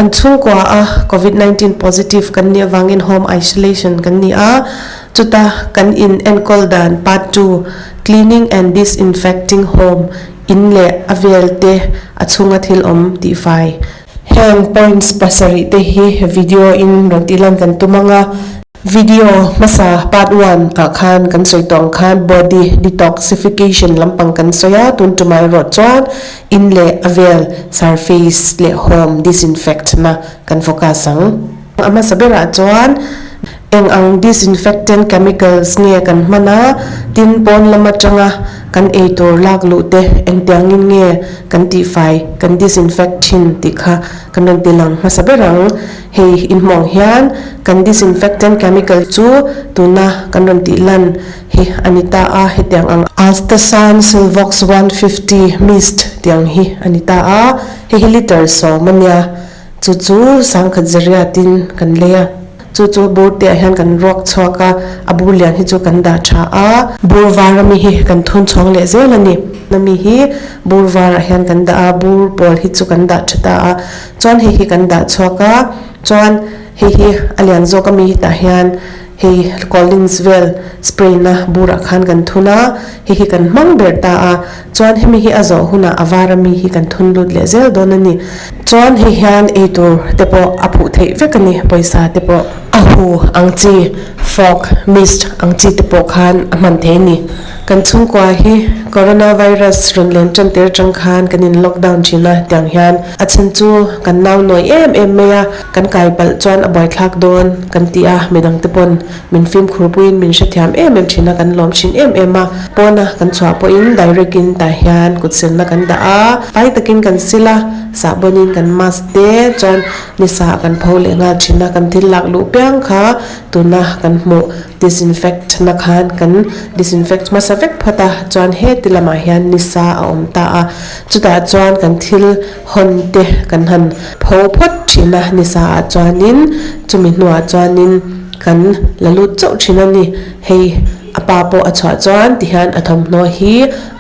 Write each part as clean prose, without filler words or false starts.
Kan chhungkua a Covid 19 positive kan nih avangin home isolation kan ni a, chuta kan in enkawl dan part 2 cleaning and disinfecting home in leh a vel te a chhunga thil awm tihfai. Heng points pasarih te hi video in rawn tih lan kan tum ang a. Video hmasa part one ah khan kan sawi tawh ang khan body detoxification lampang kan sawi a, tun tumah erawh chuan in leh a vel surface leh home disinfect na kan focus ang. A hmasa berah chuan eng ang disinfectant chemicals nge kan hman a, tin pawn lam atanga kan eitur lak luh te engtiangin nge kan tihfai kan disinfect thin tih kha kan rawn ti lang hmasa ber ang. Hei inhmawng hian kan disinfectant chemical chu tuna kan rawn tih lan hi a ni ta a, hetiang ang Alstasan Silvox 150 mist tiang hi a ni ta a, hei hi liter 10 a nia, chu chu sangkhat zariatin kan lei a, chu chu bur te ah hian kan ruak chhuak a, a bur lian hi chu kan dah tha a, bur var ami hi kan thun chhawng leh zel a ni, ami hi bur var ah hian kan dah a, bur pawl hi chu kan dah tha ta a. Chuan hei hi kan dah chhuak a, chuan hei hi a lian zawk ami hi tah hian hei Collins vel spray na burah khan kan thun a, hei hi kan hmang ber ta a, chuan hemi hi a zawh hunah a var ami hi kan thun lut leh zel dawn a ni. Chuan hei hian eitur te pawh a phuh theih vek a ni, pawisa te pawh a hu ang chi fog, mist ang chi te pawh khan a hman thei a ni. Kan chhungkua hi coronavirus rawn len tan tir atang khan kan in lockdown thin a, tiang hian a chhan chu kan nau nawi em em mai a, kan kai palh chuan a buaithlak dawn kan ti a, midang te pawn min fimkhur puiin min hrethiam em em thin a, kan lawm thin em em a, pawna kan chhuah pawhin direct in tah hian kut senna kan dah a, fai takin kan sil a, sahbawn in kan mask te chuan nisa ah kan pho leh nghal thin a, kan thil lak luh piang kha tuna kan hmuh. Disinfect na khan kan disinfect hmasa vek phawt a, chuan heti lamah hian nisa a awm ta a, chutah chuan kan thil hawn te kan han pho phawt thin a, nisa ah chuanin chumi hnuah chuanin kan la lut chauh thin a ni. Hei a pa pawh a chhuah chuan tihian a thawmhnaw hi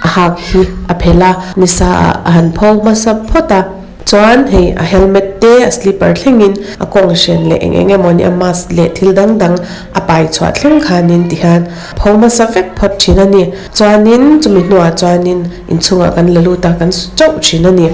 a hak hi a phelh a, nisa ah a han pho hmasa phawt a. Chuan hei a helmet te a slipper thlengin a kawng hren leh eng eng emaw nia mask leh thil dang dang a pai chhuah thleng khanin tihian pho hmasa vek phawt thin a ni. Chuanin chumi hnuah chuanin inchhungah kan la lut a kan su chauh thin a ni.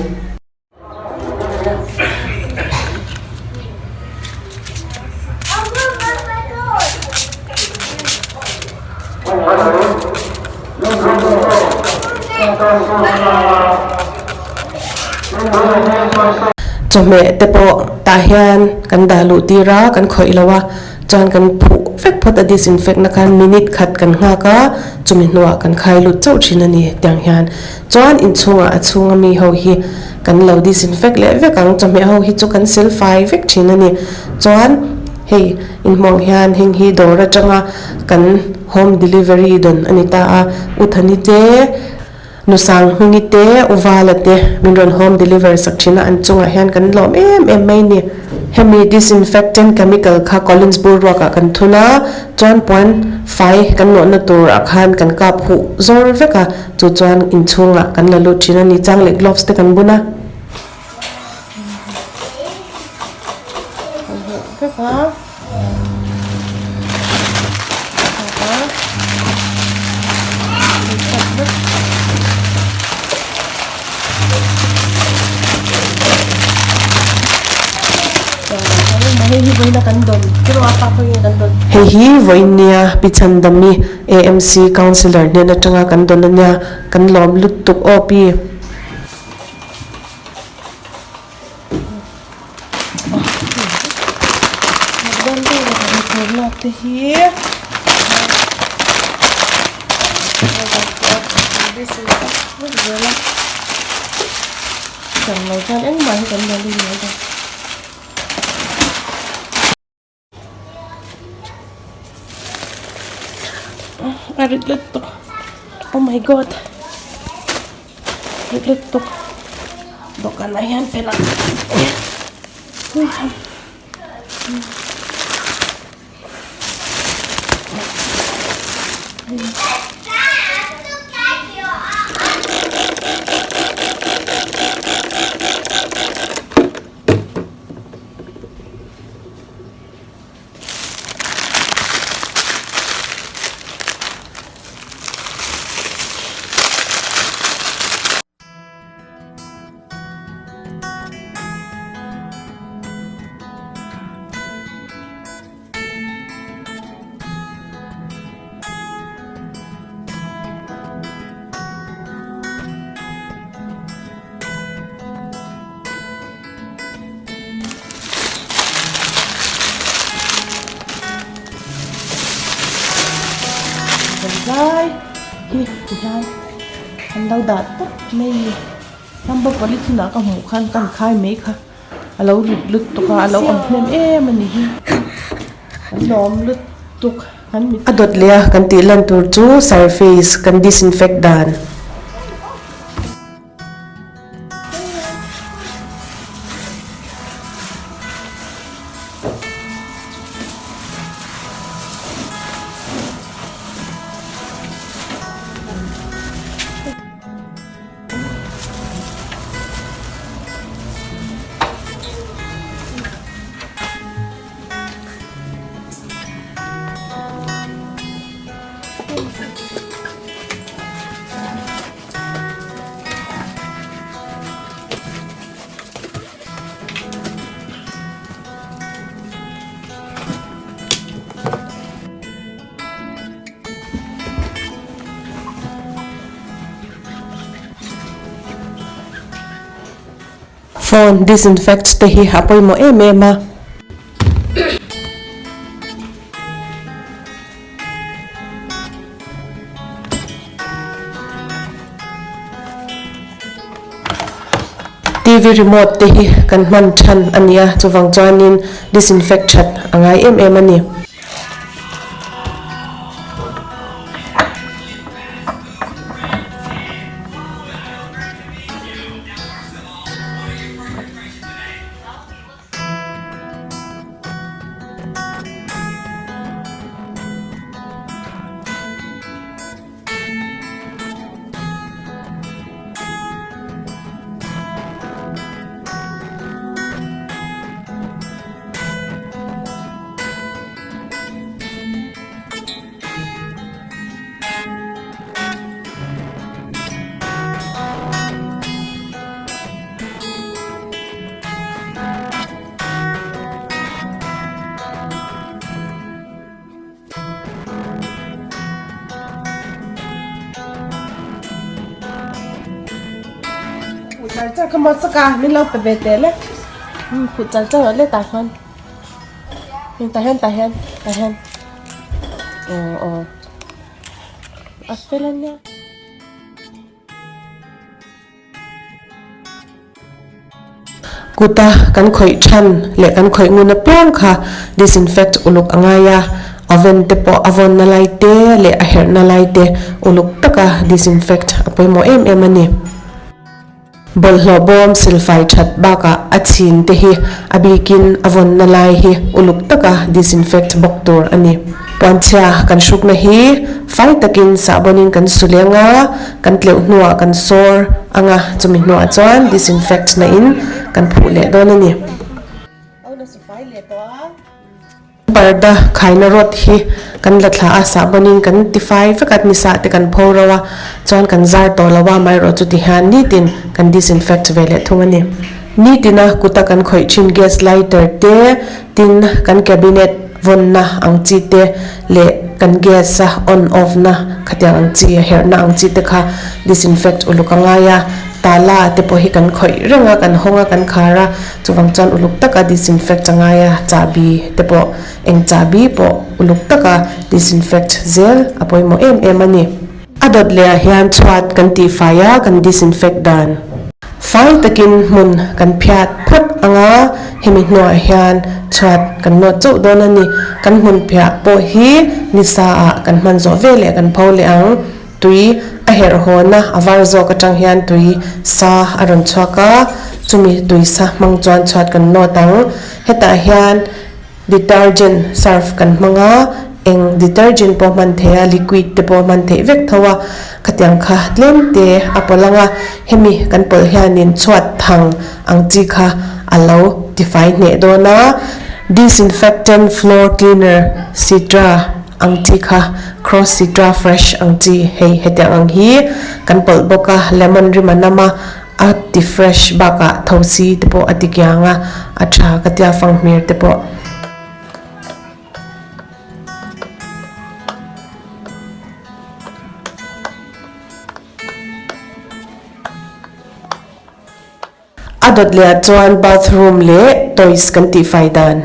Chawhmeh te pawh tah hian kan dah luh tir a, kan khawih lo a, chuan kan phuh vek phawt a disinfect na khan minute khat kan nghak a, chumi hnuah kan khai lut chauh thin a ni tiang hian. Chuan inchhungah a chhunga mi ho hi kan lo disinfect leh vek ang, chawhmeh ho hi chu kan sil fai vek thin a ni. Chuan hei inhmuang hian heng hi dawr atanga kan home delivery dawn a ni ta a, U Thani te, Nu Sanghmingi te, U Vala te min rawn home deliver sak thin a, an chungah hian kan lawm em em mai ni. Hemi disinfectant chemical kha Collins bur ruakah kan thun a, chuan puan fai kan nawhna turah khan kan kap huh zawr vek a, chu chuan inchhungah kan la lut thin a ni, chang leh gloves te kan bun a. Hei hi vawiin nia Pi Chhandami AMC Councillor hnen atanga kan dawn ania kan lawm lutuk aw Pi. A rit lutuk oh my god rit lutuk dawhkan ah hian pen a lai hi tihian an lo dah tawp mai a ni number polythene ah ka hmuh khan ka han khai mai kha a lo rit lutuk a a lo awm hnem em a ni hi an lawm lutuk kan mit a dawt leh a kan tih lan tur chu surface kan disinfect dan. Phone disinfect te hi a pawimawh em em a. TV remote te hi kan hman than a ni a, chuvang chuanin disinfect that a ngai em em a ni. Khuh char char kha maw saka min lo pe ve teh le khuh char char le tah hian tah hian tah hian tah hian aw aw a fel a nia. Kuta kan khawih than leh kan khawih ngun apiang kha disinfect uluk a ngai a, oven te pawh a vawnna lai te leh a herhna lai te uluk taka disinfect a pawimawh em em a ni. Bawlhhlawh bawm silfai that bakah a chhin te hi a bikin a vawnna lai hi uluk taka disinfect bawk tur a ni. Puanchhia kan hrukna hi fai takin sahbawnin kan su leng a, Kan tleuh hnuah kan sawr ang a, chumi hnuah chuan disinfect na in kan phuh leh dawn a ni. Parda khaina rod hi kan la thla a, sahbawnin kan tifai vek a, nisa te kan pho ro a, chuan kan zar tawh lo a, amaherawh chu tihian nitin kan disinfect ve leh thung a ni. Nitina kuta kan khawih thin gas lighter te, tin kan cabinet vawnna ang chi te leh kan gas a on off na khatiang ang chi a herhna ang chi te kha disinfect uluk a ngai a, tala te pawh hi kan khawih reng a, kan hawng a, kan khar a, chuvang chuan uluk taka disinfect a ngai a, chahbi te pawh eng chahbi pawh uluk taka disinfect zel a pawimawh em em a ni. A dawt leh ah hian chhuat kan tihfai a, kan disinfect dan. Fai takin hmun kan phiat phawt ang a, hemi hnuah hian chhuat kan nawt chauh dawn a ni. Kan hmun phiah pawh hi nisa ah kan hman zawh ve leh kan pho leh ang. Tui a herh hawn a, a var zawk atang hian tui sa a rawn chhuak a, chumi tui sa hmang chuan chhuat kan nawt ang. Hetah hian. Detergent surf kan hmang a, eng detergent pawh hman theih a, liquid te pawh hman theih vek tho a, khatiang kha tlem te a pawlh ang a, hemi kan pawlh hianin chhuat thang ang chi kha a lo tifai hneh dawn a, disinfectant floor cleaner citra ang chi kha cross citra fresh ang chi hei hetiang ang hi kan pawlh bawk a, lemon rim a nam a. A ti fresh bakah thosi te pawh a ti kiang a, a tha ka tia fanghmir te pawh. A dawt leh ah chuan bathroom leh toys kan tihfai dan.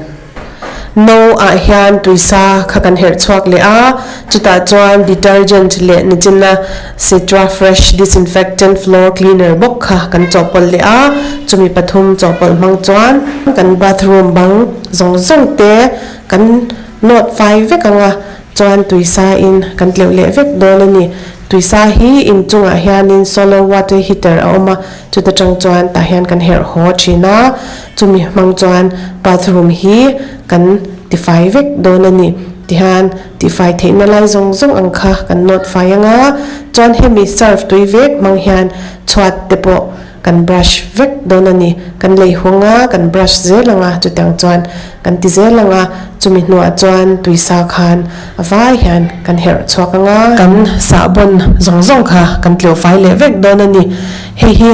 No ah hian tuisa kha kan herh chhuak leh a. Chutah chuan detergent leh nichina Citra Fresh Disinfectant Floor Cleaner bawk kha kan chawhpawlh leh a, chumi pathum chawhpawlh hmang chuan kan bathroom bang zawng zawng te kan nawt fai vek ang a, chuan tuisa in kan tleuh leh vek dawn a ni. Tuisa hi inchungah hianin solar water heater a awm a, chuta tang chuan tah hian kan herh haw thin a, chumi hmang chuan bathroom hi kan tifai vek dawn a ni. Tihian tihfai theihna lai zawng zawng ang kha kan nawt fai ang a, chuan hemi surf tui vek hmang hian chhuat te pawh kan brush vek dawn a ni. Kan lei hung a, kan brush zel ang a, chutiang chuan kan ti zel ang a, chumi hnuah chuan tuisa khan a vai hian kan herh chhuak ang a, kan sahbawn zawng zawng kha kan tleuh fai leh vek dawn a ni. Hei hi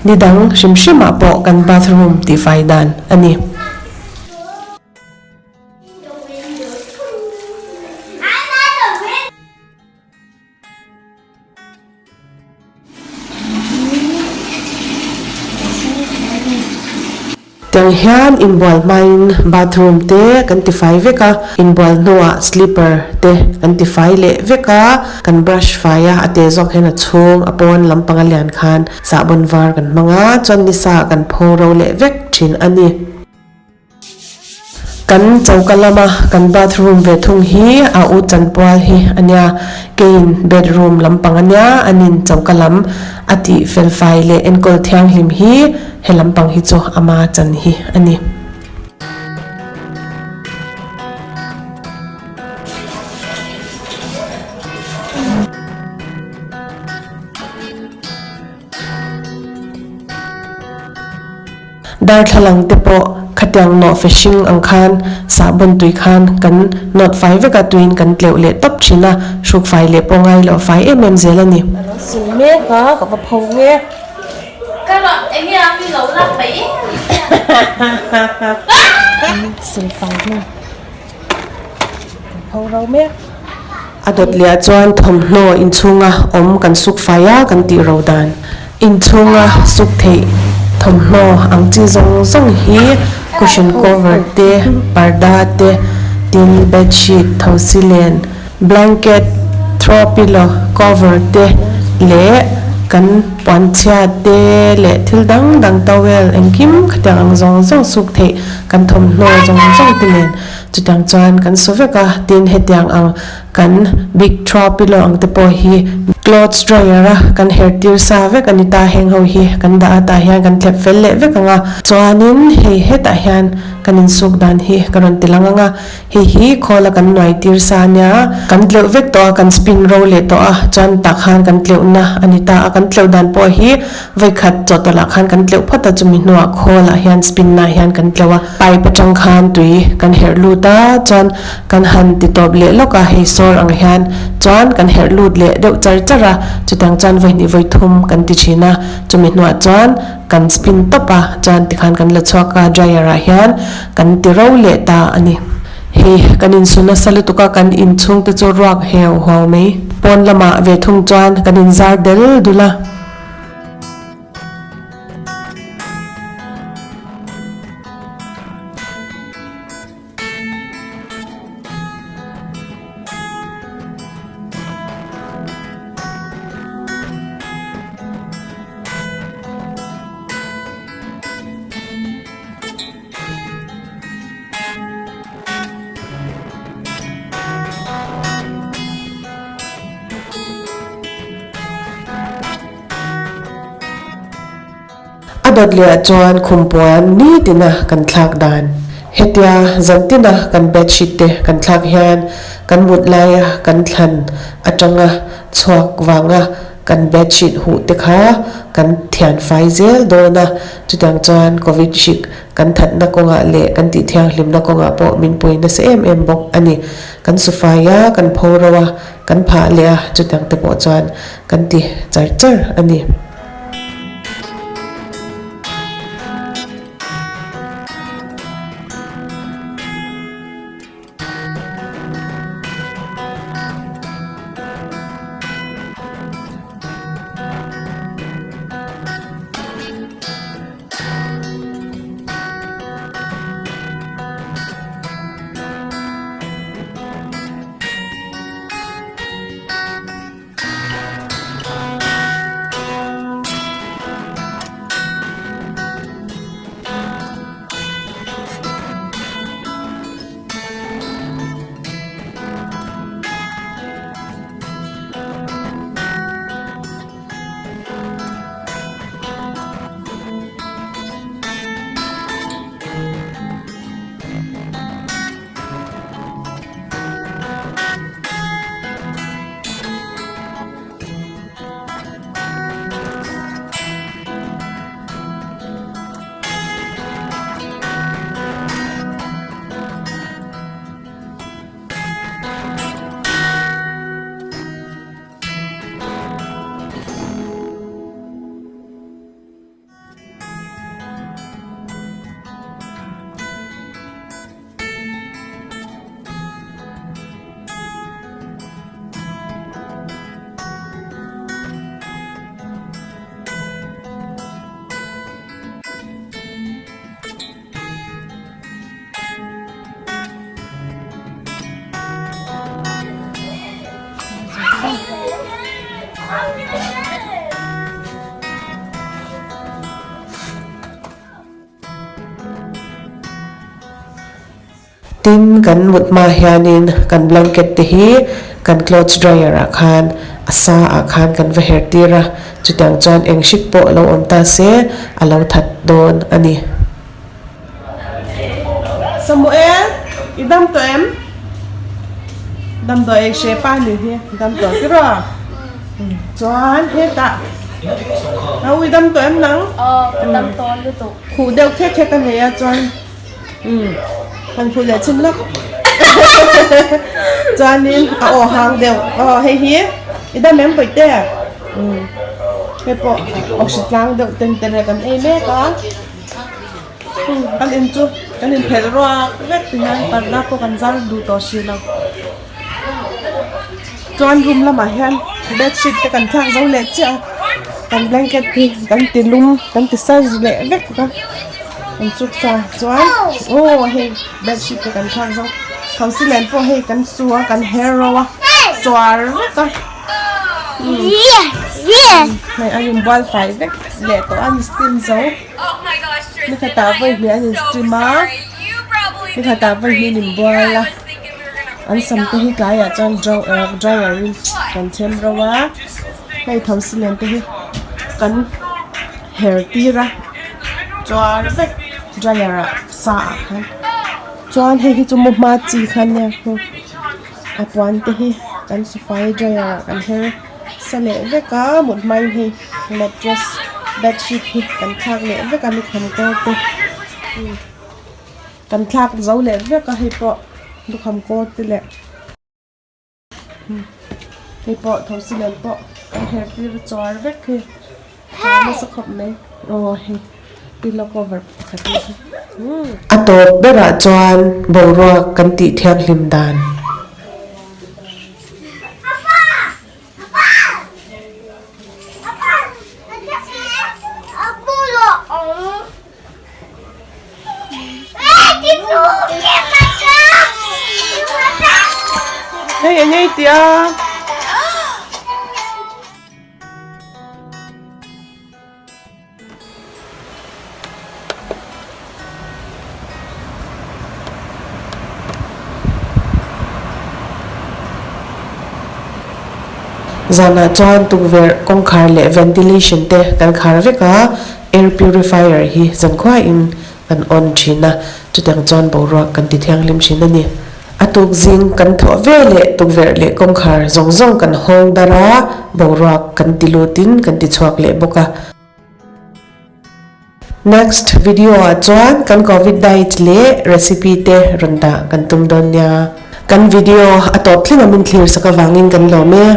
ni dang hrim hrimah pawh kan bathroom tihfai dan a ni. Tiang hian inbual hmain bathroom te kan tifai vek a, inbual hnuah slipper te kan tifai leh vek a, kan brush fai a, a te zawk hian a chhung a pawn lampang a lian khan sahbawn var kan hmang a, chuan nisa kan pho ro leh vek thin a ni. Kan choka lama kan bathroom ve thung hi a u chanpual hi a nia, keiin bedroom lampang a nia, anin choka lam a tih felfai leh enkawl thianghlim hi he lampang hi chu ama chan hi a ni. Darthlalang te pawh khatiang nawh fe hring ang khan sahbawn tui khan kan nawt fai vek a, tuiin kan tleuh leh tawp thin a, hruk fai leh pawh ngai lo fai em em zel a ni. A lo sil mek a, ka va pho nge. Ka rawn enge a mi lo lak mai em em. Sil fai hnu. Kan pho ro mek. A dawt leh chuan thawmhnaw inchhunga awm kan suk fai a kan tih ro dan. Inchhunga suk theih thawmhnaw ang chi zawng zawng hi cushion cover te, parda te, tin bedsheet, thosi len, blanket, throw pillow cover te leh kan puanchhia te leh thil dang dang towel engkim khatiang ang zawng zawng suk theih kan thawmhnaw zawng zawng te nen chutiang chuan kan su vek a, tin hetiang ang kan big throw pillow ang te pawh hi clothes dryer a kan her tir sa vek a ni ta, heng ho hi kan dah a tah hian kan thlep fel leh vek ang a, chuanin hei hetah hian kan insuk dan hi ka rawn ti lang ang a. Hei hi khawl a kan nuai tir sa a nia, kan tleuh vek tawh a, kan spin ro leh tawh a, chuan tah khan kan tleuhna a ni ta a, kan tleuh dan pawh hi vawikhat chawhtawlh ah khan kan tleuh phawt a, chumi hnuah khawl ah hian spin na hian kan tleuh a, pipe atang khan tui kan herh lut a, chuan kan han ti tawp leh lawk a, hei sawr ang hian chuan kan herh lut leh deuh char char a, chutiang chuan vawihnih vawithum kan ti thin a, chumi hnuah chuan kan spin tawp a, chuan tikhan kan la chhuak a, dryer ah hian. Kan ti ro leh ta a ni. Hei, kan insu nasa lutuk a, kan inchhung te chu ruak heu huau mai. Pawn lamah ve thung chuan kan inzar del dul a. A dawt leh chuan khumpuan nitina kan thlak dan. Hetia zantina kan bedsheet te kan thlak hian kan mut laia kan thlan atanga chhuak vanga kan bedsheet huh te kha kan thian fai zel dawn a, chutiang chuan covid hrik kan thatna kawngah leh kan tih thianghlimna kawngah pawh min pui nasa em em bawk a ni. Kan su fai a, kan pho ro a, kan phah leh a, chutiang te pawh chuan kan ti char char a ni. Tin, kan mut hma hianin kan blanket te hi kan clothes dryer ah khan a sa ah khan kan va her tir a, chutiang chuan eng hrik pawh lo awm ta se a lo that dawn a ni. Samuel, i dam tawh em? Damdawi ei hre pa ni hi dam tawh tir aw. Chuan hetah au i dam tawh em nang? Aw, ka dam tawh lutuk. Khuh deuh khek khek a nei a chuan Han khuh leh chhin lawk chuanin a aw hang deuh aw hei hi i dam em pawih te hei pawh aw hri tlang deuh ten te leh kan ei mek a kan in chu kan in phelh ruak vek ti hian parda pawh kan zar duh tawh hrih lo chuan room lamah hian bedsheet te kan thlak zo leh chiah a kan blanket hi kan ti lum kan ti sa leh vek a. An chuk sa chuan aw hei bedsheet te kan thlak zo thosi len pawh hei kan su a kan her ro a chuar vek a hei a inbual fai vek leh tawh a ni steam zo ni khatah vawi hnih an in steam a ni khatah vawi hnih an inbual a an sam te hi tlaiah chuan dryer in kan then ro a hei thosi len te hi kan. Her tir a chuar vek dryer ah sa ah khan chuan hei hi chu mu hma chi kha ania a puan te hi kan sofa hi dryer ah kan her sa leh vek a mut hmain hei mattress bedsheet hi kan thlak leh vek a lukham kawr te kan thlak zo leh vek a hei pawh lukham kawr te leh. Hei pawh thosi nen pawh kan her tir chuar vek hi a nasa khawp mai aw hei pillow cover pakhat hi A tawp berah chuan boruak kan tih thianghlim dan. Hei eng ei tih a. Zanah chuan tukverh kawngkhar leh ventilation te kan khar vek a. Air purifier hi zankhuain kan on thin a, chutiang chuan boruak kan ti thianghlim thin a ni. A tuk zing kan thawh ve leh tukverh leh kawngkhar zawng zawng kan hawng dar a, boruak kan ti lutin kan ti chhuak leh bawk a. Next video ah chuan kan covid diet leh recipe te rawn dah kan tum dawn nia. Kan video a tawp thleng a min thlir sak avangin kan lawm e.